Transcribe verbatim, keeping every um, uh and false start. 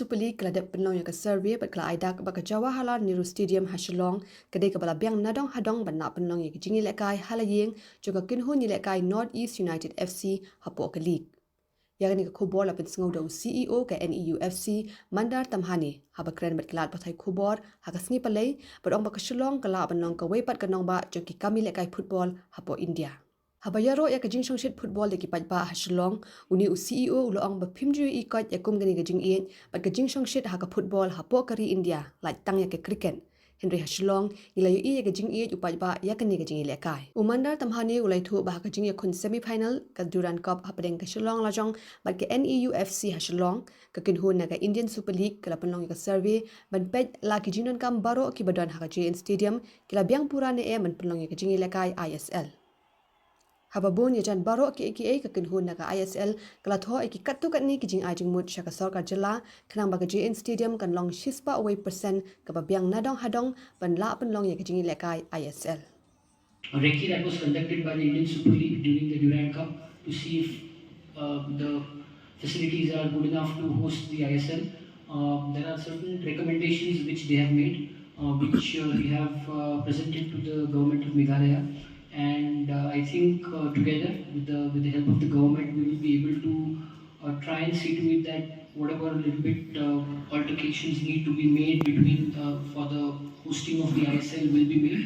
Super League ka la dep pynlong ïa ka survey bad ka la ai dak ba ka Jawaharlal Nehru Stadium ha Shillong ka dei kaba la biang nadong hadong ban lah pynlong ïa ka jingïalehkai ha la ïing jong ka kynhun ïalehkai North East United F C hapoh ka league. Ïa kane ka khubor la pynsngew da u C E O ka N E U F C, Mandar Tamhane, haba kren bad ki lad pathai khubor ha ka sngi Palei, bad ong ba ka Shillong ka lah ban long kawei pat ka nongbah jong ki kam ïalehkai football hapoh India. Haba ïaroh ïa ka jingshongshit football da ki paidbah ha Shillong, une u C E O u la ong ba phim ju ïohi koit ïa kum kane ka jingïeit bad ka jingshongshit ha ka football hapoh ka ri India, lait tang ïa ka cricket. Hynrei ha Shillong, ngi la ïohi ïa ka jingïeit u paidbah ïa kane ka jingïalehkai. U Mandar Tamhane u la ïathuh ba ha ka jingïakhun semi final ka Durand Cup hapdeng ka Shillong Lajong bad ka N E U F C ha Shillong, ka kynhun na ka Indian Super League ka la pynlong ïa ka survey ban peit la ki jingdonkam baroh kiba don ha ka J N Stadium ki la biang pura ne em ban pynlong ïa ka jingïalehkai I S L. Haba bun ïajan baroh kiei kiei, ka kynhun na ka I S L ka la thoh ïa ki katto katne ki jingai jingmut sha ka sorkar jylla khnang ba ka J N Stadium kan long shispah wei percent kaba biang nadong hadong ban lah pynlong ïa ka jingïalehkai I S L. A recce that was conducted by the Indian Super League during the Durand Cup to see if uh, the facilities are good enough to host the I S L. Uh, there are certain recommendations which they have made, uh, which uh, we have uh, presented to the government of Meghalaya, and uh, I think uh, together with the with the help of the government, we will be able to uh, try and see to it that whatever little bit uh, altercations need to be made between uh, for the hosting of the I S L will be made.